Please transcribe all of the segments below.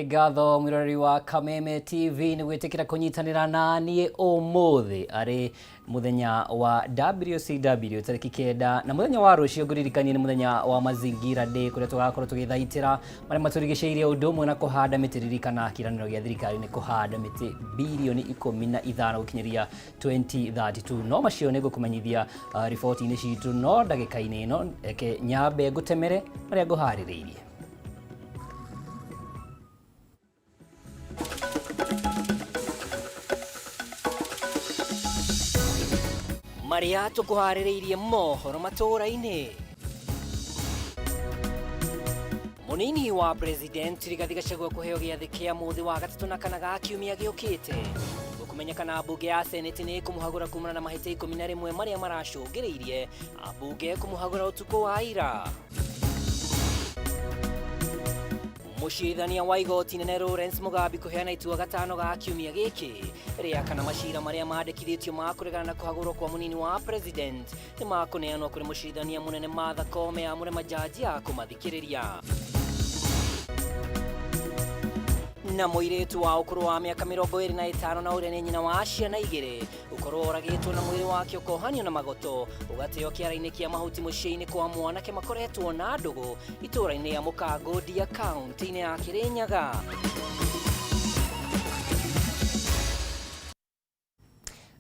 Ngatho mwĩroreri wa Kameme TV nĩ gwĩtĩkĩra kũnyitanĩra na niĩ ũmũthĩ arĩ mũthenya wa WCW tarĩki 9, na mũthenya wa rũciũ ngũririkanie nĩ mũthenya wa Mazingira Day, kũrĩa tũgakorwo tũgĩthaitĩra marĩa matũrigicĩirie ũndũ ũmwe na kũhanda mĩtĩ. Ririkana kĩĩranĩro gĩa thirikari nĩ kũhanda mĩtĩ birioni 15 gũkinyĩria 2032. No macio nĩ ngũkũmenyithia riboti-inĩ citũ, no ndagĩka-inĩ ĩno reke nyambe ngũtemere marĩa ngũharĩrĩirie. Marĩa tũkũharĩrĩirie mohoro matũũra-inĩ. Mũnini wa President Rigathi Gachagua kũheo gĩathĩ kĩa mũthĩ wa gatatũ na kana ga kiumia gĩũkĩte. Gũkũmenya kana mbunge ya Senate nĩ ĩkũmũhagũra kumana na mahĩtia 11 marĩa maracũngĩrĩirie ambunge kũmũhagũra ũtukũ wa ira. Mũcirithania wa igoti nene Lawrence Mugambi kũheana itua gatano ga kiumia gĩkĩ rĩa kana macira marĩa mandĩkithĩtio ma kũregana na kũhagũrwo kwa mũnini wa president nĩ makũneanwo kũrĩ mũcirithania mũnene Martha Koome amũre majaji a kũmathikĩrĩria. Na mũirĩtu wa ũkũrũ wa mĩaka 25 na ũrĩa nĩ nyina wa ciana igĩrĩ gũkorwo oragĩtwo na mwĩrĩ wake ũkohanio na magoto ũgateo kĩara-inĩ kĩa mahuti mũciĩ-inĩ kwa mwanake makoretwo na ndũgũ itũũra-inĩ ya Mũkango Ndia kaunti-inĩ ya Kĩrĩnyaga.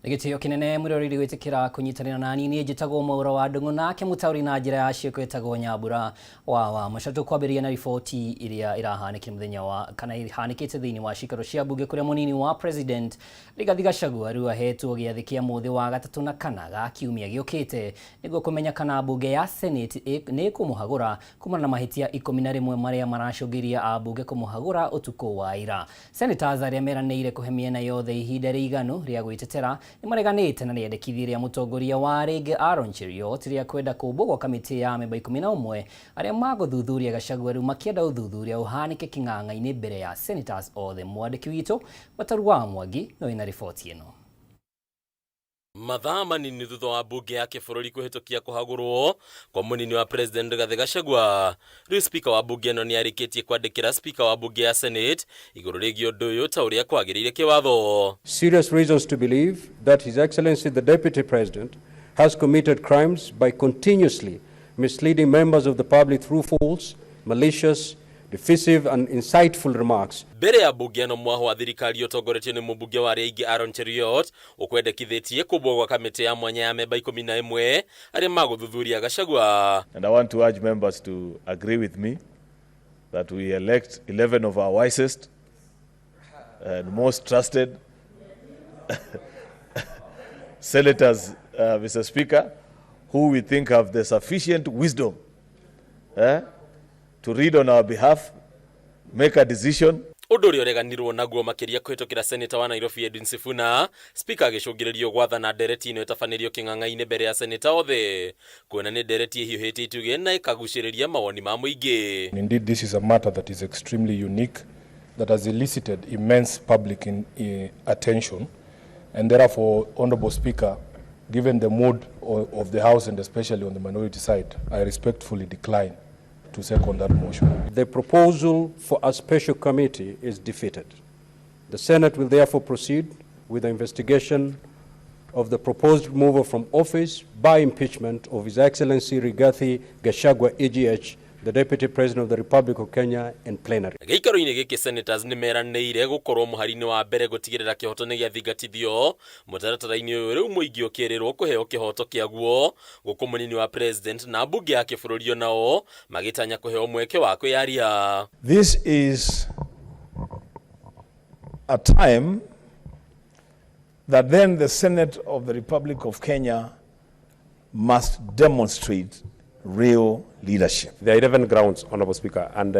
Nĩ gĩtĩo kĩnene mwĩroreri gwĩtĩkĩra kũnyitanĩra na niĩ. Niĩ njĩtagwo Mwaũra wa Ndung'u, nake mũtaũri na njĩra ya ciĩko ĩtagwo Nyambura wa Mũca. Tũkwambĩrĩria na riboti ĩrĩa ĩrahanĩkire mũthenya wa kana ĩhanĩkĩte thĩinĩ wa cikaro cia mbunge, kũrĩa mũnini wa president Rigathi Gachagua rĩu ahetwo gĩathĩ kĩa mũthĩ wa gatatũ na kana ga kiumia gĩũkĩte nĩguo kũmenya kana mbunge ya Senate nĩ ĩkũmũhagũra kumana na mahĩtia 11 marĩa maracũngĩrĩria ambunge kũmũhagũra ũtukũ wa ira. Senators arĩa meranĩire kũhe mĩena yothe ihinda rĩiganu rĩa gwĩtetera nĩ mareganĩte na rĩendekithia rĩa mũtongoria wa rĩngĩ Aaron Cheruiyot rĩa kwenda kũmbwo gwa kamĩtĩ ya amemba 11 arĩa magũthuthuria Gachagua, rĩu makĩenda ũthuthuria ũhanĩke kĩng'ang'a-inĩ mbere ya senators othe. Mwandĩki witũ Wataru wa Mwangi no ĩna riboti ĩno. Mathaa manini thutha wa mbunge ya kĩbũrũri kũhĩtũkia kũhagũrwo kwa mũnini wa President Rigathĩ Gachagua, rĩu Speaker wa mbunge ĩno nĩarĩkĩtie kwandĩkĩra Speaker wa mbunge ya Senate igũrũ rĩgiĩ ũndũ ũyũ ta ũrĩa kwagĩrĩire kĩwatho. Serious reasons to believe that His Excellency the Deputy President has committed crimes by continuously misleading members of the public through false, malicious, divisive and insightful remarks. Mbere ya mbunge ĩno, mwaho wa thirikari ũtongoretio nĩ mũmbunge wa arĩa aingĩ Aaron Cheruiyot ũkwendekithĩtie kũmbwo gwa kamĩtĩ ya mwanya ya memba 11 arĩa magũthuthuria Gachagua. And I want to urge members to agree with me that we elect 11 of our wisest and most trusted senators, Mr. Speaker, who we think have the sufficient wisdom to read on our behalf, make a decision. Ũndũ ũrĩa ũreganirwo naguo makĩria kũhĩtũkĩra Seneta wa Nairobi Edwin Sifuna, Speaker agĩcũngĩrĩrio gwathana ndereti ĩno ĩtabanĩrio kĩng'ang'a-inĩ mbere ya seneta othe, kuona nĩ ndereti ĩhiũhĩtie itugĩ na ĩkagucĩrĩria mawoni ma mũingĩ. Indeed, this is a matter that is extremely unique, that has elicited immense public attention, and therefore, Honorable Speaker, given the mood of the House and especially on the minority side, I respectfully decline to second that motion. The proposal for a special committee is defeated. The Senate will therefore proceed with the investigation of the proposed removal from office by impeachment of His Excellency Rigathi Gachagua EGH, the Deputy President of the Republic of Kenya, in plenary. Gĩikaro-inĩ gĩkĩ, senators nĩ meranĩire gũkorwo mũhari-inĩ wa mbere gũtigĩrĩra kĩhoto nĩ gĩathingatithio mũtaratara-inĩ ũyũ, rĩu mũingĩ ũkĩrĩrwo kũheo kĩhoto kĩaguo, gũkũ mũnini wa president na mbunge ya kĩbũrũri onao magĩtanya kũheo mweke wa kwĩyaria. This is a time that then the Senate of the Republic of Kenya must demonstrate real leadership. There are 11 grounds, Honorable Speaker, and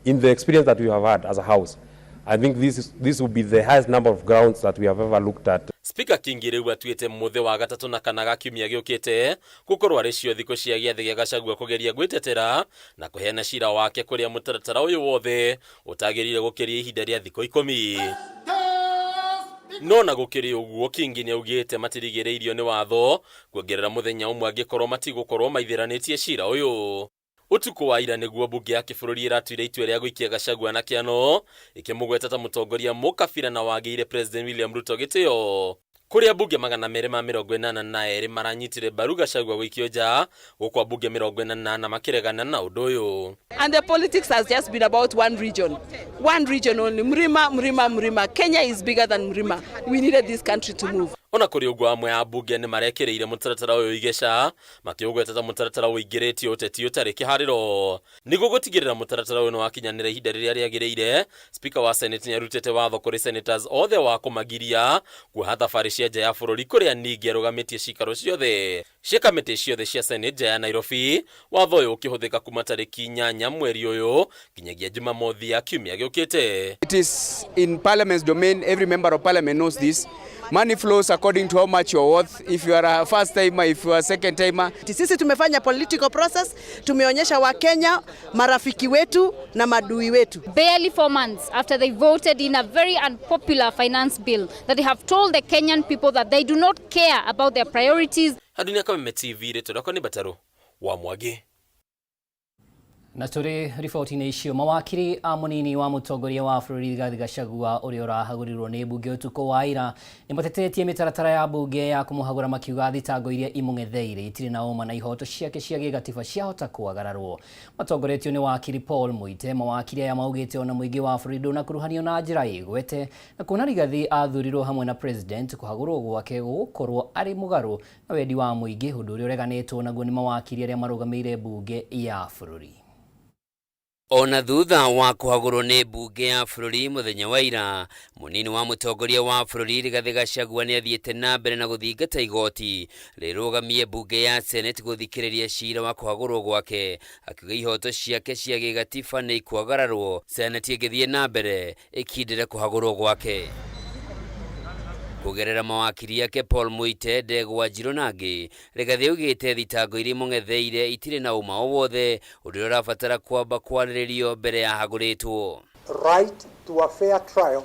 in the experience that we have had as a House, I think this will be the highest number of grounds that we have ever looked at. Speaker Kingi rĩu atuĩte mũthĩ wa gatatũ na kana ga kiumia gĩũkĩte gũkorwo arĩ cio thikũ cia gĩathĩ gĩa Gachagua kũgeria gwĩtetera na kũheana cira wake, kũrĩa mũtaratara ũyũ wothe ũtagĩrĩire gũkĩria ihinda rĩa thikũ 10. No na gũkĩrĩ ũguo, Kingi nĩ augĩte matirigĩrĩirio nĩ watho kuongerera mũthenya ũmwe angĩkorwo matigũkorwo maithĩranĩtie cira ũyũ. Utuku wa ira niguo bunge ya kibũrũri ĩratuire itua rĩa gũikia Gachagua na kĩano ĩkĩmũgweta ta mũtongoria mũkabira na wagĩire President William Ruto gĩtĩo kũrĩa mbunge 282 maranyitire mbaru Gachagua gũikio nja gũkũ ambunge 48 makĩregana na ũndũ ũyũ. And the politics has just been about one region only. Mrima, Mrima, Mrima. Kenya is bigger than Mrima. We needed this country to move. Ona kũrĩ ũguo amwe a mbunge nĩ marekĩrĩire mũtaratara ũyũ igeca makĩũgweta ta mũtaratara ũingĩrĩtie ũteti ũtarĩ kĩharĩro. Nĩguo gũtigĩrĩra mũtaratara ũyũ nĩwakinyanĩra ihinda rĩrĩa rĩagĩrĩire, Speaker wa Senate nĩarutĩte watho kũrĩ senators othe wa kũmagiria kuoha thabarĩ cia nja ya bũrũri kũrĩa ningĩ arũgamĩtie cikaro ciothe cia kamĩtĩ ciothe cia Senate nja ya Nairobi. Watho ũyũ ũkĩhũthĩka kuma tarĩki 8 mweri ũyũ nginyagia Jumamothi ya kiumia gĩũkĩte. It is in Parliament's domain. Every member of Parliament knows this. Money flows according to how much you're worth. If you are a first timer, if you are a second timer. Sisi tumefanya political process, tumeonyesha Wakenya marafiki wetu na madui wetu. Barely 4 months after they voted in a very unpopular finance bill that they have told the Kenyan people that they do not care about their priorities. Adunia Kameme TV rĩtwa rĩakwa nĩ Batarũ wa Mwangi. Na tũrĩ riboti-inĩ icio, mawakiri a mũnini wa mũtongoria wa bũrũri Rigathi Gachagua ũrĩa ũrahagũrirwo nĩ mbunge ũtukũ wa ira nĩ matetetie mĩtaratara ya mbunge ya kũmũhagũra makiuga thitango iria imũng'etheire itirĩ na ũma na ihoto ciake cia gĩgatiba ciahota kwagararwo. Matongoretio nĩ wakiri Paul Muite, mawakiri aya maugĩte ona mũingĩ wa bũrũri ndũnakuruhanio na njĩra ĩgwete na kuona Rigathi athurirwo hamwe na president kũhagũrwo gwake gũgũkorwo arĩ mũgarũ na wendi wa mũingĩ, ũndũ ũrĩa ũreganĩtwo naguo nĩ mawakiri arĩa marũgamĩire mbunge ya bũrũri. Ona thutha wa kũhagũrwo nĩ mbunge ya bũrũri mũthenya wa ira, mũnini wa mũtongoria wa bũrũri Rigathi Gachagua nĩ athiĩte na mbere na gũthingata igoti rĩrũgamie mbunge ya Senate gũthikĩrĩria cira wa kũhagũrwo gwake, akiuga ihoto ciake cia gĩgatiba nĩ ikwagararwo Senate ĩngĩthiĩ na mbere ĩkindĩre kũhagũrwo gwake. Kũgerera mawakiri yake Paul Muite, Ndegwa Njirũ na angĩ, Rigathi augĩte thitango iria imũng'etheire itirĩ na ũma o wothe, ũndũ ũrĩa ũrabatara kwamba kwarĩrĩrio mbere ya hagũrĩtwo. Right to a fair trial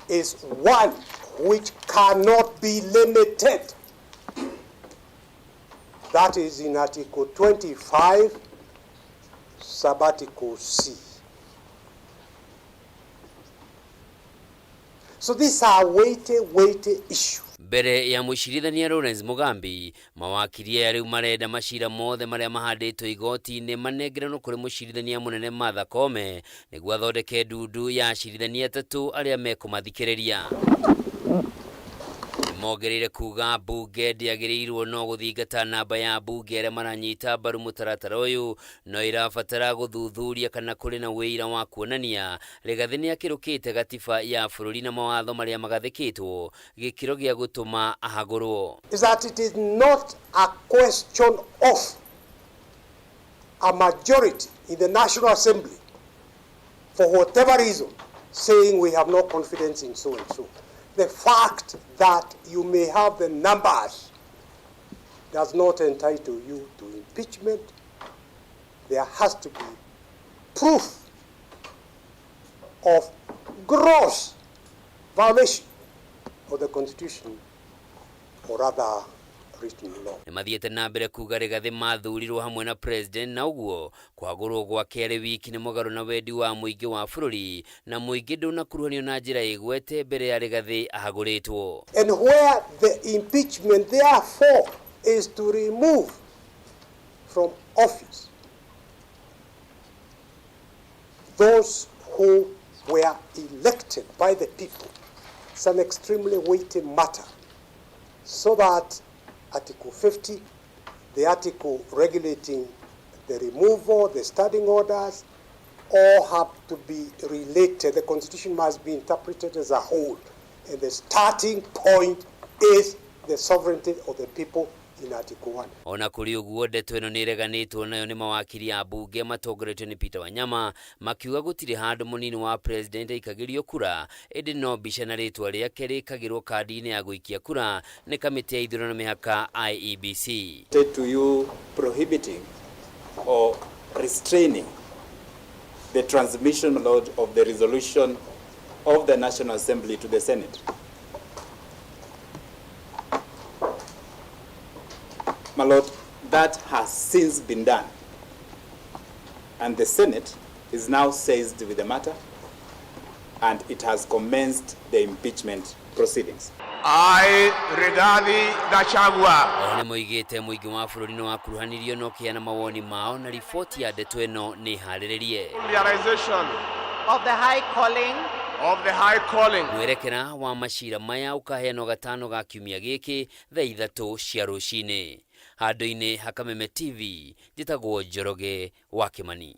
is one which cannot be limited. That is in Article 25, Sub-Article C. So these are weighty, weighty issues. Mbere ya mũcirithania Lawrence Mugambi, mawakiri aya rĩu marenda macira mothe marĩa mahandĩtwo igoti-inĩ manengeranwo kũrĩ mũcirithania mũnene Martha Koome nĩguo athondeke ndundu ya acirithania atatũ arĩa mekũmathikĩrĩria. Mongereire kuga mbunge ndĩagĩrĩirwo no gũthingata namba ya mbunge arĩa maranyita mbaru mũtaratara ũyũ, no ĩrabatara gũthuthuria kana kũrĩ na wĩira wa kuonania Rigathi nĩakĩrũkĩte gatiba ya bũrũri na mawatho marĩa magathĩkĩtwo gĩkĩro gĩa gũtũma ahagũrwo. Is that it is not a question of a majority in the National Assembly for whatever reason saying we have no confidence in so and so. The fact that you may have the numbers does not entitle you to impeachment. There has to be proof of gross violation of the Constitution or other written law. Nĩmathiĩte na mbere kuga Rigathi mathurirwo hamwe na president na ũguo kũhagũrwo gwake arĩ wiki nĩ mũgarũ na wendi wa mũingĩ wa bũrũri na mũingĩ ndũnakuruhanio na njĩra ĩgwete mbere ya Rigathi ahagũrĩtwo. And where the impeachment therefore is to remove from office those who were elected by the people, it's an extremely weighty matter, so that Article 50, the article regulating the removal, the standing orders, all have to be related. The Constitution must be interpreted as a whole. And the starting point is the sovereignty of the people in Article 1. Ona kũrĩ ũguo ndeto ĩno nĩ ĩreganĩtwo nayo nĩ mawakiri a mbunge matongoretio nĩ Peter Wanyama makiuga gũtirĩ handũ mũnini wa president aikagĩrio kura ĩndĩ no mbica na rĩtwa rĩake rĩkagĩrwo kandi-inĩ ya gũikia kura nĩ kamĩtĩ ya ithurano mĩhaka IEBC. To you prohibiting or restraining the transmission, Lord, of the resolution of the National Assembly to the Senate. My Lord, that has since been done. And the Senate is now seized with the matter and it has commenced the impeachment proceedings. I, Rigathi Gachagua. Oho nĩmoigĩte mũingĩ wa bũrũri nĩwakuruhanirio na ũkĩheana mawoni mao na riboti ya ndeto ĩno nĩ harĩrĩrie. Realization of the high calling of the high calling. Mwerekera wa macira maya ũkaheanwo gatano ga kiumia gĩkĩ thaa 3 cia rũcinĩ. Handũ-inĩ ha Kameme TV, njĩtagwo Njoroge wa Kĩmani.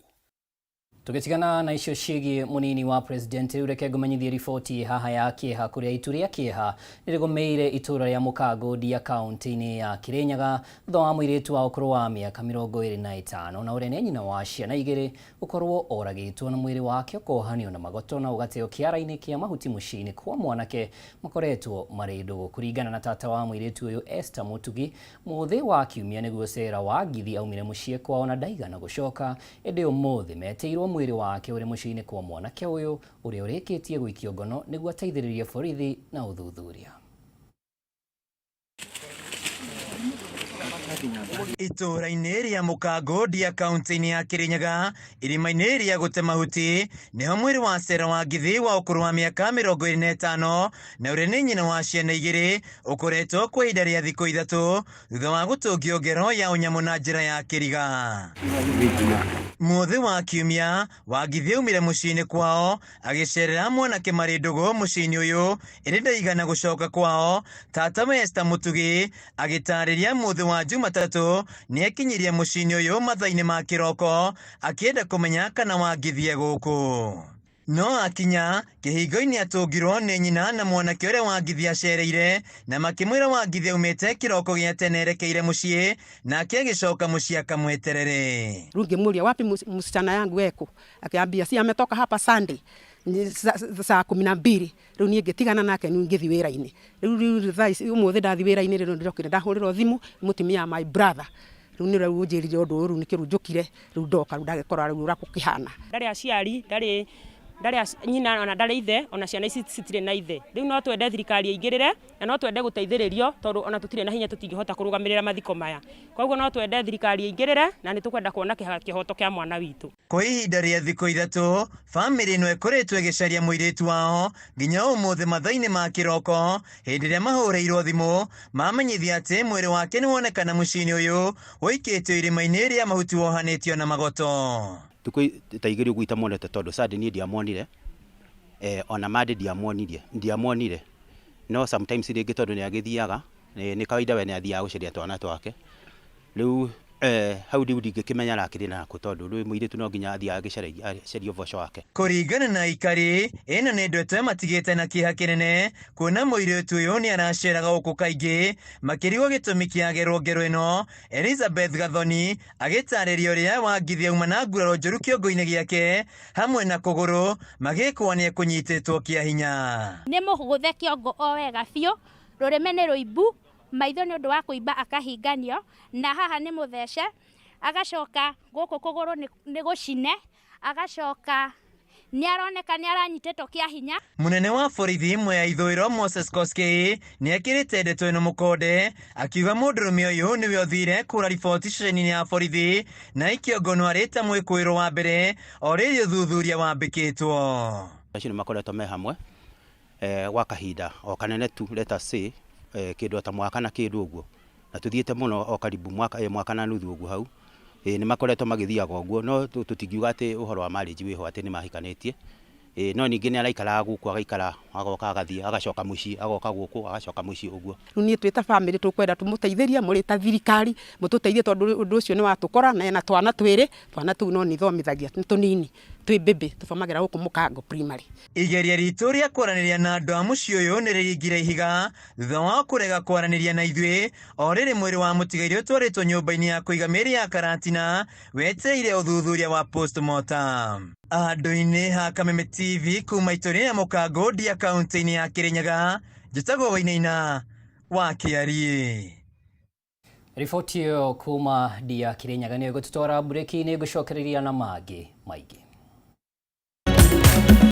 Tũgĩtigana na icio ciĩgiĩ mũnini wa president, rĩu reke ngũmenyithie riboti haha ya kĩeha kũrĩa itu rĩa kĩeha nĩrĩgũmĩire itũra rĩa Mũkango-Ndia kaunti-inĩ ya Kĩrĩnyaga thutha wa mũirĩtu wa ũkũrũ wa mĩaka 25 na ũrĩa nĩ nyina wa ciana 2 gũkorwo oragĩtwo na mwĩrĩ wake ũkohanio na magoto na ũgateo kĩara-inĩ kĩa mahuti mũciĩ-inĩ kwa mwanake makoretwo marĩ ndũgũ. Kũringana na tata wa mũirĩtu ũyũ Esther Mũtugi, mũthĩ wa kiumia nĩguo Sarah Wangithi aumire mũciĩ kwao na ndaigana gũcoka, ĩndĩ ũmũthĩ metĩirwo mwĩrĩ wake ũrĩ mũciĩ-inĩ kwa mwanake ũyũ ũrĩa ũrĩkĩtie gũikio ngono nĩguo ateithĩrĩrie borithi na ũthuthuria. Itũũra-inĩ rĩa Mũkango-Ndia kaunti-inĩ ya Kĩrĩnyaga irima-inĩ rĩa gũte mahuti nĩho mwĩrĩ wa Sarah Wangithi wa ũkũrũ wa mĩaka 25 na ũrĩa nĩ nyina wa ciana 2 ũkoretwo kwa ihinda rĩa thikũ 3 thutha wa gũtũngio ngero ya ũnyamũ na njĩra ya kĩriga. Mũthĩ wa kiumia Wangithi aumire mũciĩ-inĩ kwao agĩcerera mwanake marĩ ndũgũ mũciĩ-inĩ ũyũ ĩndĩ ndaigana gũcoka kwao. Tata we Esther Mũtugi agĩtarĩria mũthĩ wa Jumatatũ nĩakinyirie mũciĩ-inĩ ũyũ mathaa-inĩ ma kĩroko akĩenda kũmenya kana Wangithi e gũkũ. No akinya kĩhingo-inĩ atũngirwo nĩ nyina na mwanake ũrĩa Wangithi acereire na makĩmwĩra Wangithi aumĩte kĩroko gĩa tene erekeire mũciĩ nake agĩcoka mũciĩ akamweterere. Rĩu ngĩmũria wapi msichana yangu eko, akiambia si ametoka hapa Sunday saa 12. Rĩu niĩ ngĩtigana nake rĩu ngĩthiĩ wĩra-inĩ. Rĩu thaa ici ũmũthĩ ndathiĩ wĩra-inĩ rĩu ndĩrokire ndahũrĩrwo thimũ mũtumia my brother. Rĩu nĩ rĩu ũnjĩrire ũndũ ũyũ rĩu nĩkĩo rĩu njũkire rĩu ndoka rĩu ndagĩkora rĩu ũrĩa gũkĩhana. Ndarĩ aciari, ndarĩ nyina ona ndarĩ ithe, ona ciana ici citirĩ na ithe. Rĩu no twende thirikari ĩingĩrĩre na no twende gũteithĩrĩrio tondũ ona tũtirĩ na hinya tũtingĩhota kũrũgamĩrĩra mathiko maya. Koguo no twende thirikari ĩingĩrĩre na nĩ tũkwenda kuona kĩhoto kĩa mwana witũ. Kwa ihinda rĩa thikũ 3 bamĩrĩ ĩno ĩkoretwo ĩgĩcaria mũirĩtu wao nginya ũmũthĩ mathaa-inĩ ma kĩroko hĩndĩ ĩrĩa mahũrĩirwo thimũ mamenyithia atĩ mwĩrĩ wake nĩwonekana mũciĩ-inĩ ũyũ ũikĩtio irima-inĩ rĩa mahuti wohanĩtio na magoto. Thikũ ta 2 ũguo itamuonete tondũ Sunday niĩ ndiamuonire, ona Monday ndiamuonire, no sometimes rĩngĩ tondũ nĩ agĩthiaga nĩ kawaida we nĩ athiaga gũcaria twana twake. Rĩu hau rĩu ndingĩkĩmenya arakĩrĩ nakũ tondũ rĩu mũirĩtu no nginya athiĩ agĩcarie ũboco wake. Kũringana na aikari ĩno nĩ ndeto ĩmatigĩte na kĩeha kĩnene kuona mũirĩtu ũyũ nĩ araceraga gũkũ kaingĩ makĩrigwo gĩtũmi kĩa gerwo ngero ĩno. Elizabeth Gathoni agĩtarĩria ũrĩa Wangithi auma na nguraro njũru kĩongo-inĩ gĩake hamwe na kũgũrũ magĩkwo nĩ ekũnyitĩtwo kĩa hinya. Nĩ mũgũthe kĩongo o wega biũ, rũrĩmĩ nĩ rũimbu, maitho nĩ ũndũ wa kũimba akahinganio, na haha nĩ mũthece, agacoka gũkũ kũgũrũ nĩ gũcine, agacoka nĩ aroneka nĩ aranyitĩtwo kĩa hinya. Mũnene wa borithi Mwea Ithũĩro Moses Koskei nĩ ekĩrĩte ndeto ĩno mũkonde akiuga mũndũrũme ũyũ nĩwe ũthire kũra riboti ceceni-inĩ ya borithi na aikio ngono arĩ ta mwĩkũĩrwo wa mbere o rĩrĩ ũthuthuria wambĩkĩtwo. Acio nĩ makoretwo me hamwe gwa kahinda o kanene tu, let us say kĩndũ ta mwaka na kĩndũ ũguo, na tũthiĩte mũno o karibu mwaka na nuthu ũguo hau. Nĩ makoretwo magĩthiaga ũguo, no tũtingiuga atĩ ũhoro wa marriage wĩho atĩ nĩ mahikanĩtie. No ningĩ nĩ araikaraga gũkũ, agaikara agoka agathiĩ agacoka mũciĩ, agoka gũkũ agacoka mũciĩ ũguo. Rĩu niĩ twĩ ta bamĩrĩ tũkwenda tũmũteithĩrie, mũrĩ ta thirikari mũtũteithie tondũ ũndũ ũcio nĩ watũkora, na ena twana 2, twana tũu no nĩthomithagia nĩ tũnini twĩ mbĩmbĩ tũthomagĩra gũkũ Mũkango primary. Igeria ritũ rĩa kwaranĩria na andũ a mũciĩ ũyũ nĩ rĩringire ihiga thutha wa kũrega kwaranĩria na ithuĩ o rĩrĩ mwĩrĩ wa mũtigairĩ ũtwarĩtwo nyũmba-inĩ ya kũiga mĩĩrĩ ya Karatina wetereire ũthuthuria wa postmortem. Andũ-inĩ ha Kameme TV kuma itũũra rĩa Mũkango-Ndia kaunti-inĩ ya Kĩrĩnyaga, njĩtagwo Wainaina wa Kĩariĩ. Riboti ĩyo kuma Ndia Kĩrĩnyaga nĩyo ĩgũtũtwara mbureki-inĩ, ngũcokereria na mangĩ maingĩ.